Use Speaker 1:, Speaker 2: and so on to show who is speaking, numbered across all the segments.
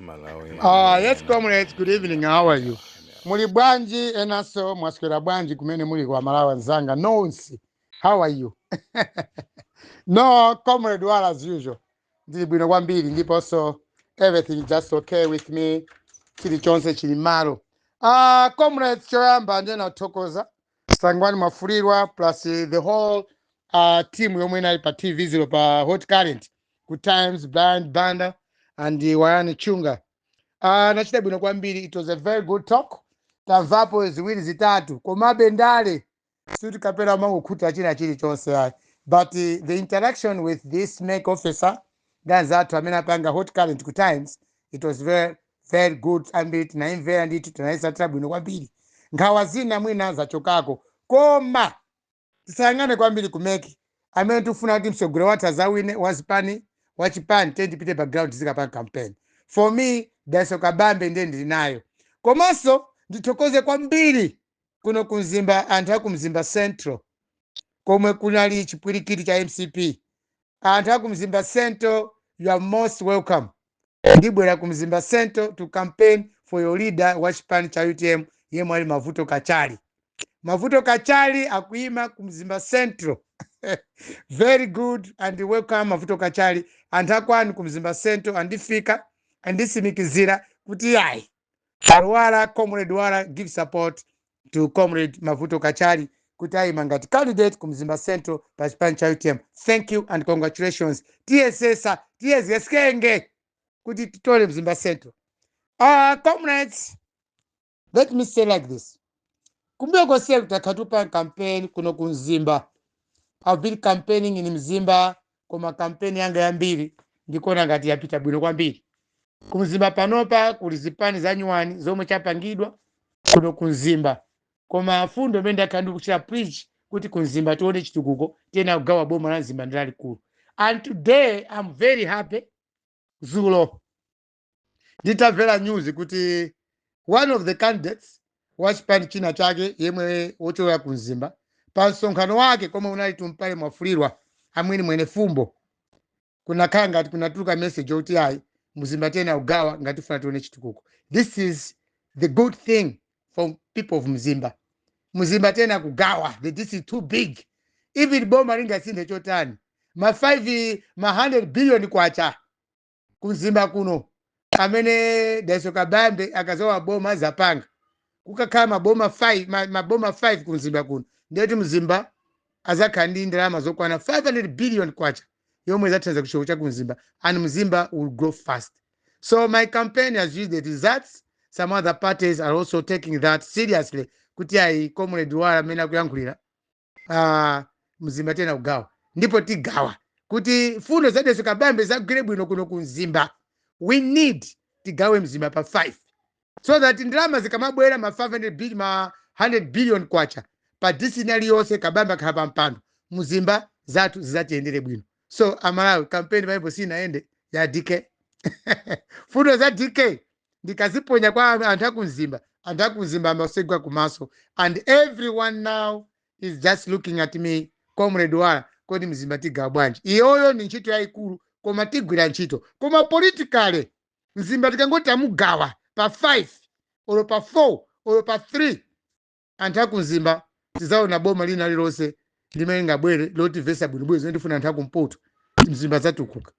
Speaker 1: Malawi.
Speaker 2: Yes, comrades, good evening. How are you? Muli bwanji enaso, mwaswera bwanji kumene muli kwa Malawi anzanga nonse? How are you? No, Comrade Wala, as usual. Ndili bwino kwambiri ndiponso everything just okay with me. Chilichonse chili malo. Comrades, choyamba ndinathokoza Sangwani Mwafulirwa plus the whole team yomwe inali pa TV zero pa Hot Current ku Times, Brian Banda and Wayani Chunga. Nachita bwino kwambiri. It was a very good talk. Tamvapo ziwiri zitatu, komabe ndale suti kapena mangokhuta china chilichonse ayi, but the interaction with this MEC officer ndi athu amene apanga Hot Current ku Times, it was very very good. Ambiri tinaimvera ndithu, tinayisatira bwino kwambiri. Nkhawa zina mwina zachokako, koma tisayang'ane kwambiri ku MEC. Amene tifuna kuti msogolo wathu azawine wazipani wachipani, tiye tipite pa ground, tizikapanga campaign. For me, Dalitso Kabambe ndiye ndili nayo. Komanso ndithokoze kwambiri kuno kumzimba, anthu aku Mzimba Central komwe kunali chipwirikiti cha MCP. Anthu aku Mzimba Central, you are most welcome. Ndibwera ku Mzimba Central to campaign for your leader wa chipani cha UTM yemwe ali Mavuto Kachali. Mavuto Kachali akuima ku Mzimba Central. Very good and welcome, Mavuto Kachali. Anthu akwanu ku Mzimba Central andifika, andisimikizira kuti yayi, Arwara, Comrade Wara, give support to Comrade Mavuto Kachali kuti ayima ngati candidate ku Mzimba Central pa chipani cha UTM. Thank you and congratulations. Tiyesesa, tiyezeskenge kuti titole Mzimba Central. Comrades, let me say like this: kumbuyo konse takatupa campaign kuno ku Mzimba. I've been campaigning in Mzimba, koma campaign yanga yambiri ndikuona ngati yapita bwino kwambiri. Kumzimba panopa kuli zipani za nyuwani zomwe chapangidwa kuno kumzimba, koma fundo imene ndakhala ndikuchita preach kuti kumzimba tione chitukuko, tiyena kugawa boma la Mzimba ndi lalikulu. And today I'm very happy. Zulo nditamvera news kuti one of the candidates wa chipani china chake yemwe wochokera ku Mzimba, pa msonkhano wake komwe unali Tumpale Mwafulirwa amwini mwene fumbo, kunakhala ngati kunatuluka message yokuti ayi, Mzimba tena ugawa ngati tifuna tione chitukuko. This is the good thing for people of Mzimba. Mzimba tena kugawa, this is too big. Even boma lingasinthe chotani, ma 5 ma 100 billion kwacha kumzimba kuno amene Dalitso Kabambe akazowa boma azapanga, kukakhala maboma 5 maboma 5 kumzimba kuno, ndiyoti Mzimba azakhala ndi ndalama zokwana 500 billion kwacha yomwe izathandiza kuchiko cha kumzimba, and Mzimba will grow fast. So my campaign has used the results. Some other parties are also taking that seriously kuti ayi, Comrade Wala amene akuyankhulira, Mzimba tena kugawa, ndipo tigawa kuti fundo za Dalitso Kabambe zagwire bwino kuno ku Mzimba. We need tigawe Mzimba pa 5 so that ndalama zikamabwera, ma 500 billion, ma 100 billion kwacha pa district iliyonse, Kabambe akhala pa mpando, Mzimba zathu zizatiyendere bwino. So Amalawi, kampeni paipo sinaende ya DK. Fundo za DK ndikaziponya kwa anthu akumzimba, anthu akumzimba amasegwa kumaso, and everyone now is just looking at me: "Comrade Wala, kodi Mzimba tigawa bwanji?" Iyoyo ni ntchito yayikulu, koma tigwira ntchito. Koma politically, Mzimba tikangoti tamugawa pa 5 olo pa 4 olo pa 3, anthu akumzimba tizaona boma lina lilonse limene lingabwere lotimvesa bwinobwino zimene tifuna anthu akumpoto, Mzimba zatukuka.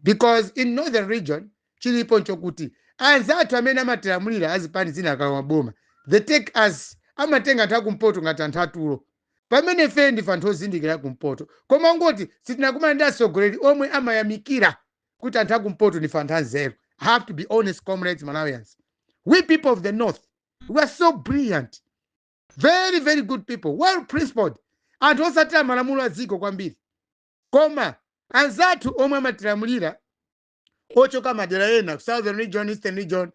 Speaker 2: Because in northern region chilipo nchokuti anzathu amene amatilamulira azipani zina akalowa boma, they take us, amatenga anthu akumpoto ngati anthu atulo, pamene ife ndife anthu ozindikira kumpoto. Koma ngoti sitinakumana ndi atsogoleri omwe amayamikira kuti anthu akumpoto ndife anthu anzeru. I have to be honest, comrades, Malawians, we people of the north, we are so brilliant, very very good people, well principled, anthu osatira malamulo a dziko kwambiri. Koma anzathu omwe amatilamulira ochoka madera ena, southern region, eastern region,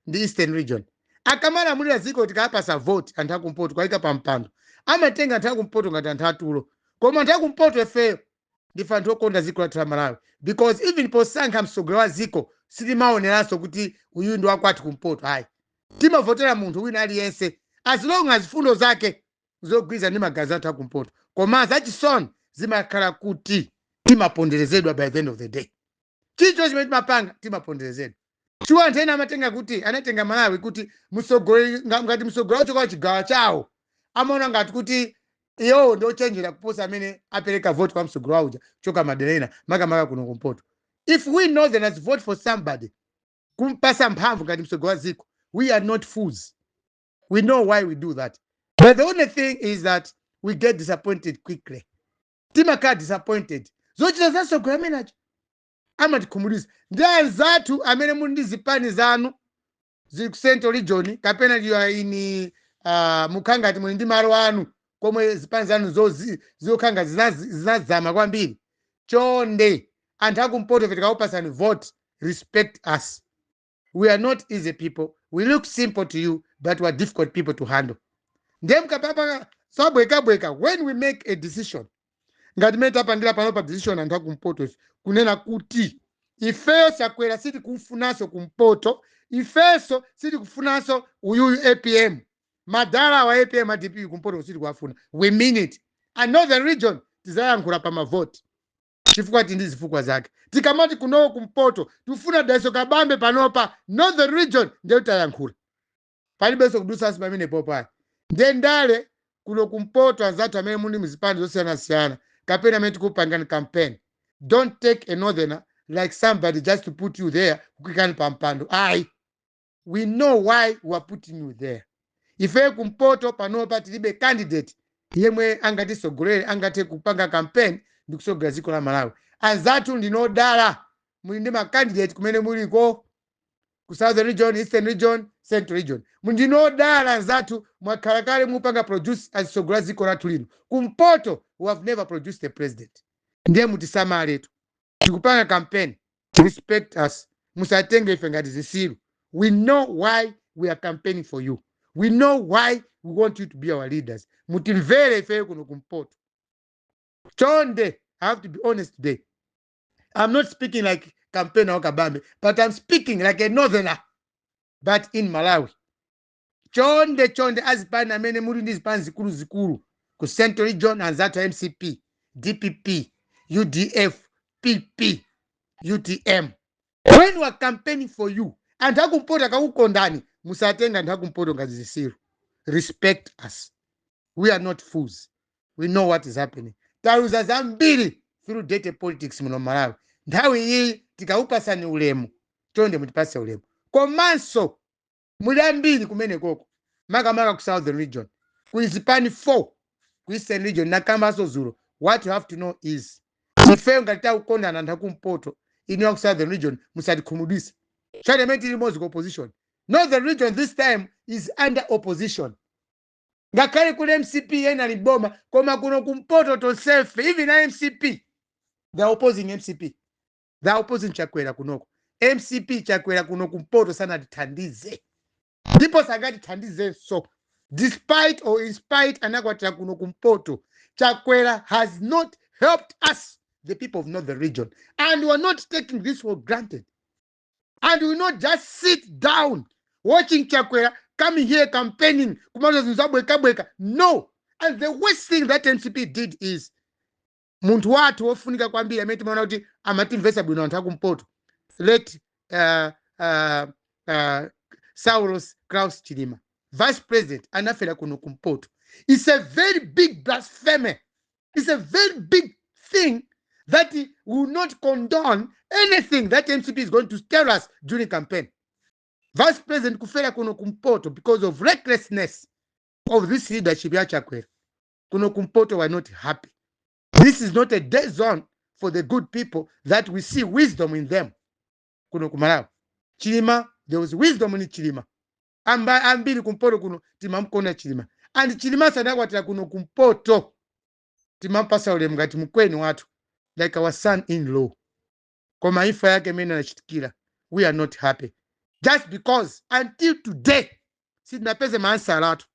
Speaker 2: ndi eastern region, akamalamulira dziko, tikapasa vote anthu akumpoto kwayika pa mpando, amatenga anthu akumpoto ngati anthu atulo. Koma anthu akumpoto efeyo ndife anthu okonda dziko lathu la Malawi, because even posankha mtsogoleri wa dziko sitimaoneranso kuti uyu ndi wakwathu kumpoto, hayi. Timavotera munthu wina aliyense as long as fundo zake zogwirizana ndi magazi athu akumpoto. Koma zachisoni zimakhala kuti timaponderezedwa by the end of the day. Chilichonse chimene timapanga timaponderezedwa. Chiwo anthu ena amatenga kuti anatenga Malawi kuti mtsogoleri ngati mtsogoleri wachoka chigawo chawo, amaona ngati kuti iwowo ndi ochenjera kuposa amene apereka vote kwa mtsogoleri wawo uja choka madera ena, makamaka kuno kumpoto. If we northerners vote for somebody, kumpasa mphamvu ngati mtsogoleri wa dziko, we are not fools. We know why we do that. But the only thing is that we get disappointed quickly. Timakhala disappointed. Zochita za mtsogoleri amene acho amatikhumudwitsa. Ndi anzathu amene muli ndi zipani zanu zili ku Central Region, kapena you are in mukhala ngati muli ndi malo anu komwe zipani zanu zokhala ngati zinazama kwambiri, chonde, anthu akumpoto tikakupasani vote, respect us. We are not easy people. We look simple to you, but we are difficult people to handle. Ndiye mukapapa sabwekabweka, when we make a decision, ngati mene tapangira pano pa decision, anthu akumpoto ife kunena kuti ifeyo Chakwera sitikufunanso kumpoto, ifenso sitikufunanso uyuyu APM, madala wa APM a DPP kumpoto sitikuwafuna. We mean it. And northern region tizayankhula pa mavoti chifukwa tindi zifukwa zake. Tikamati kunoko kumpoto tifuna Dalitso Kabambe panopa, northern region, ndiye tayankhula, palibenso kudusanso pamene popayi. Ndiye ndale kuno kumpoto, anzathu amene muli muzipani zosiyanasiyana kapena amene tikupangani campaign, don't take a northerner like somebody just to put you there, kukikani pampando. Ayi, we know why we are putting you there. Ife kumpoto panopa tilibe candidate yemwe angatisogolere, angathe kupanga campaign ndi kusogolera dziko la Malawi. Anzathu ndinodala muli ndi macandidate kumene muliko ku Southern Region, Eastern Region, Central Region. Ndinodala anzathu, mwakhala kale mupanga produce azisogolera dziko lathu lino. Kumpoto we have never produced a president. Ndiye mutisamaletu. Tikupanga campaign, respect us. Musatenge ife ngati zisilu. We know why we are campaigning for you. We know why we want you to be our leaders. Mutimvere ifeyo kuno kumpoto, chonde. I have to be honest today. I'm not speaking like campaigner wa Kabambe, but I'm speaking like a northerner but in Malawi. Chonde chonde, azipani amene muli ndi zipani zikulu zikulu ku Central Region, anzathu a MCP, DPP, UDF, PP, UTM, when we are campaigning for you, anthu akumpoto akakukondani, musatenga anthu akumpoto ngati zisilu. Respect us. We are not fools. We know what is happening. Taluza zambiri through dirty politics muno Malawi. Nthawi iyi tikakupasani ulemu, chonde mutipase ulemu. Komanso muli ambiri kumene koko, makamaka ku Southern Region, kuli zipani 4, ku Eastern Region nakambaso zulo. What you have to know is, ifeyo ngati takukondana anthu akumpoto, inu ku Southern Region musatikhumudwise. Chademene tili limodzi ku opposition. Northern Region this time is under opposition. Ngakhale kuli MCP, ena liboma, koma kuno kumpoto tonsefe, even a MCP, they are opposing MCP, they are opposing Chakwera kunoko. MCP, Chakwera kuno kumpoto sanatithandize ndipo sangatithandizenso. Despite or in spite anakwatira kuno kumpoto, Chakwera has not helped us, the people of northern region, and we are not taking this for granted. And we will not just sit down watching Chakwera coming here campaigning kumaliza zinthu zabwekabweka. No. And the worst thing that MCP did is, munthu wathu wofunika kwambiri amene timaona kuti amatimvesa bwino anthu akumpoto, late Saulos Klaus Chilima, vice president, anafera kuno kumpoto. It's a very big blasphemy. It's a very big thing that we will not condone anything that MCP is going to tell us during campaign. Vice president kufera kuno kumpoto because of recklessness of this leadership ya Chakwera, kuno kumpoto we are not happy. This is not a dead zone for the good people that we see wisdom in them kuno kumalawi. Chilima, there was wisdom in Chilima. Amba, ambiri kumpoto kuno timamkona Chilima, and Chilima sadakwatira kuno kumpoto. Timampasa ulemu ngati mkweni wathu, like our son in law. Koma imfa yake imene anachitikira, we are not happy, just because until today sitinapeze maansala athu.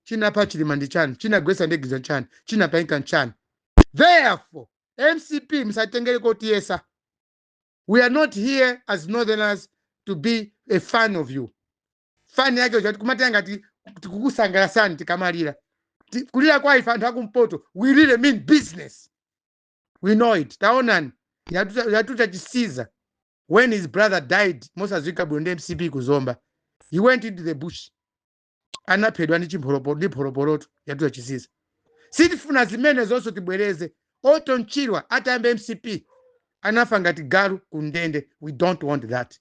Speaker 2: Chinapha Chilima ndi chani? Chinagwesa ndege za chani? Chinapaika nchani? Therefore, MCP, musatengere kotiyesa. We are not here as northerners to be a fan of you. Fan yake chati kumatenga ngati tikukusangalasani tikamalira. Kulira kwa ife anthu akumpoto, we really mean business. We know it. Taonani yatuta, yatuta chisiza. When his brother died mosadziwika bwino ndi MCP ku Zomba, he went into the bush, anaphedwa ndi chimpholopo ndi mpholopholoto yatuya chisiza. Sitifuna zimene zonso tibwereze. Orton Chirwa atayamba MCP anafa ngati galu ku ndende. We don't want that.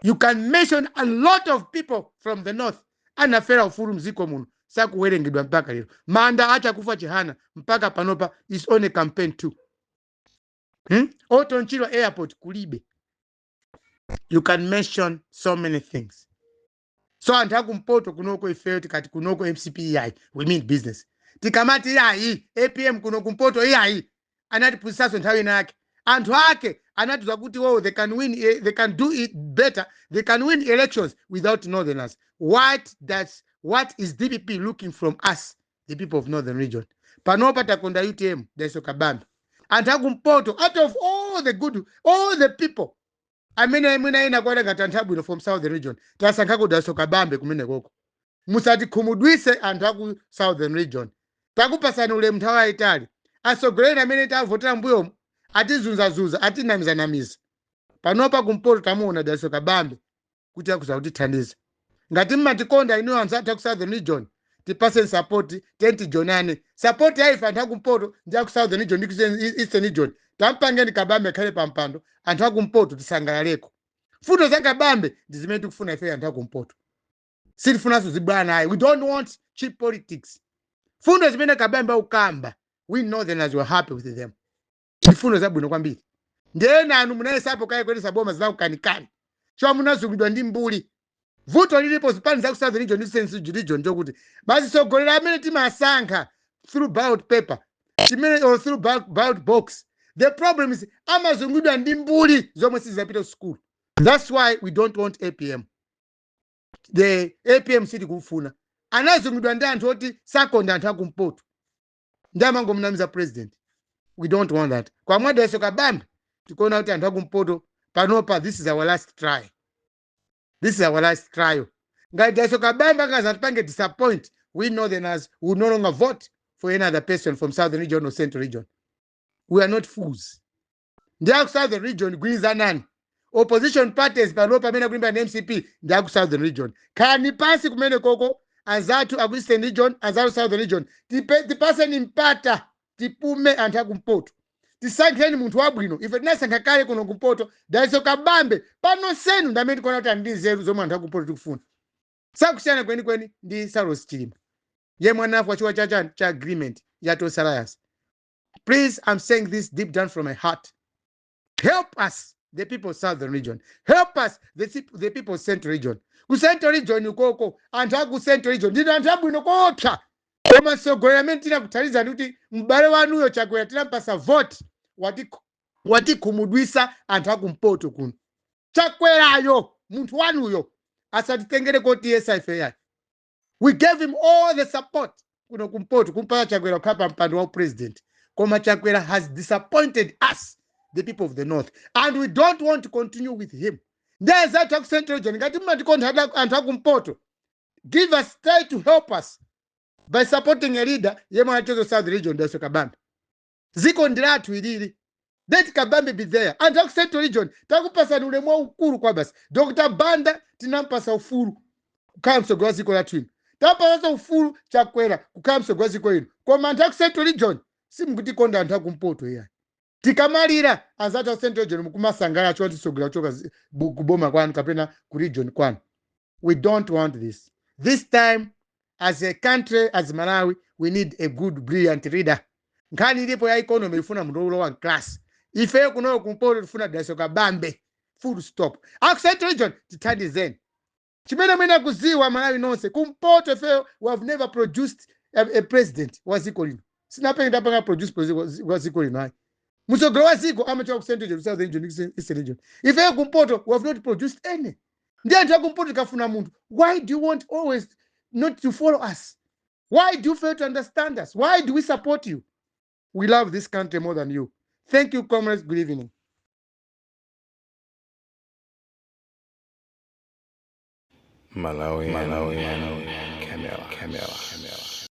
Speaker 2: You can mention a lot of people from the north anafera ufulu mziko muno, sakuwerengedwa mpaka lero. Manda achakufa Chihana mpaka panopa is on a campaign too. Orton Chirwa airport kulibe. You can mention so many things. So anthu akumpoto kunoko, ifeyo tikati kunoko MCP iyayi, we mean business. Tikamati iyayi APM kuno kumpoto iyayi, anatiphunzitsanso nthawi ina yake. Anthu ake anatiuza kuti, oh, they can win, they can do it better, they can win elections without northerners. What is DPP looking from us, the people of northern region? Panopa takonda UTM, Dalitso Kabambe. Anthu akumpoto, out of all the good, all the people amene mwina ena kuona ngati anthu abwino from southern region, tasankhako Dalitso Kabambe kumenekoko. Musatikhumudwise anthu aku southern region. Takupasani ulemu nthawi yayitali. Atsogoleri amene tavotera mbuyomu atizunzazunza, atinamizanamiza. Panopa kumpoto tamuona Dalitso Kabambe kuti akuza kutithandiza. Ngati mmatikonda inuyo anthu athu aku southern region, tipaseni support, tenti jonane support yaife anthu akumpoto ndi aku southern region ndi ku eastern region. Tampangeni Kabambe akhale pampando, anthu akumpoto tisangalaleko. Fundo za Kabambe ndi zimene tikufuna ife anthu akumpoto. Sitifunanso zibwana ayi. We don't want cheap politics. Fundo zimene Kabambe akukamba, we northerners were happy with them. Ndi fundo zabwino kwambiri. Ndiye anu munayesapo kaye kuyendetsa boma, zinakukanikani chwa munazungulidwa ndi mbuli. Vuto lilipo zipani za ku southern region ndi eastern region njokuti bazitsogolera amene timasankha through ballot paper chimene or through ballot box, the problem is amazungulidwa ndi mbuli zomwe sizapita ku school. That's why we don't want APM. The APM sitikufuna. Anazungulidwa ndi anthu oti sakonda anthu akumpoto ndi amangomunamiza president. We don't want that. Kwa mwa Dalitso Kabambe tikuona kuti anthu akumpoto panopa, this is our last try, this is our last trial. Ngati Dalitso Kabambe angazatipange disappoint, we northerners will no longer vote for any other person from southern region or central region. We are not fools. Ndi aku southern region, gwirizanani. Opposition parties panopa amene akulimba ndi MCP ndi aku southern region. Khalani pansi kumene koko, anzathu aku eastern region, anzathu southern region. Tipaseni mpata tipume. Anthu akumpoto, tisankheni munthu wabwino. Ife tinasankha kale kuno kumpoto Dalitso Kabambe. Pano senu ndi amene tikuona kuti ali ndi nzeru zomwe anthu akumpoto tikufuna. Sakusiyana kwenikweni ndi Saulos Chilima yemwe anafa chifukwa cha cha agreement ya Tonse Alliance. Please, I'm saying this deep down from my heart. Help us, the people of southern region. Help us, the people of central region. Ku central region ukoko, anthu aku central region ndinu anthu abwino koopsa, koma mtsogoleri amene tinakuthandizani kuti m'bale wanuyo Chakwera tinampasa vote, watikhumudwisa anthu akumpoto kuno. Chakwerayo munthu wanuyo asatitengere kotiyesa ife yayi. We gave him all the support kuno kumpoto kumpasa Chakwera kukhala pa mpando wa president, koma Chakwera has disappointed us, the people of the north, and we don't want to continue with him. Ndi anzathu aku central region, ngati mmatikonda anthu akumpoto, give us, try to help us by supporting a leader yemwe anachoka south region, Dalitso Kabambe. Ziko ndi lathu ilili. Let Kabambe be there. Anthu aku central region, takupasani ulemu waukulu kwa basi. Dr Banda tinampasa ufulu kukhala mtsogoleri wa dziko lathu ino. Tampasanso ufulu Chakwera kukhala mtsogoleri wa dziko ino, koma anthu aku central region, simukutikonda anthu akumpoto iyayi. Tikamalira, anzathu aku central region mukumasangalala choti titsogolera kuchoka kuboma kwanu kapena ku region kwanu. We don't want this. This time, as a country, as Malawi, we need a good, brilliant leader. Nkhani ilipo ya economy ifuna munthu wolowa mclass. Ifeyo kunoyo kumpoto tifuna Dalitso Kabambe, full stop. Aku central region, tithandizeni. Chimene mwene kuziwa, Malawi nonse, kumpoto ifeyo we have never produced a president wa dziko lino. Sinapenge tapanga produce president wa dziko lino ayi. Mtsogoleri wa dziko amachoka ku central region, southern region, eastern region. Ifeyo kumpoto we have not produced any. Ndi anthu akumpoto tikafuna munthu, why do you want always not to follow us? Why do you fail to understand us? Why do we support you? We love this country more than you. Thank you, comrades. Good evening.
Speaker 1: Malawi, Malawi, Camera, Camera, Camera.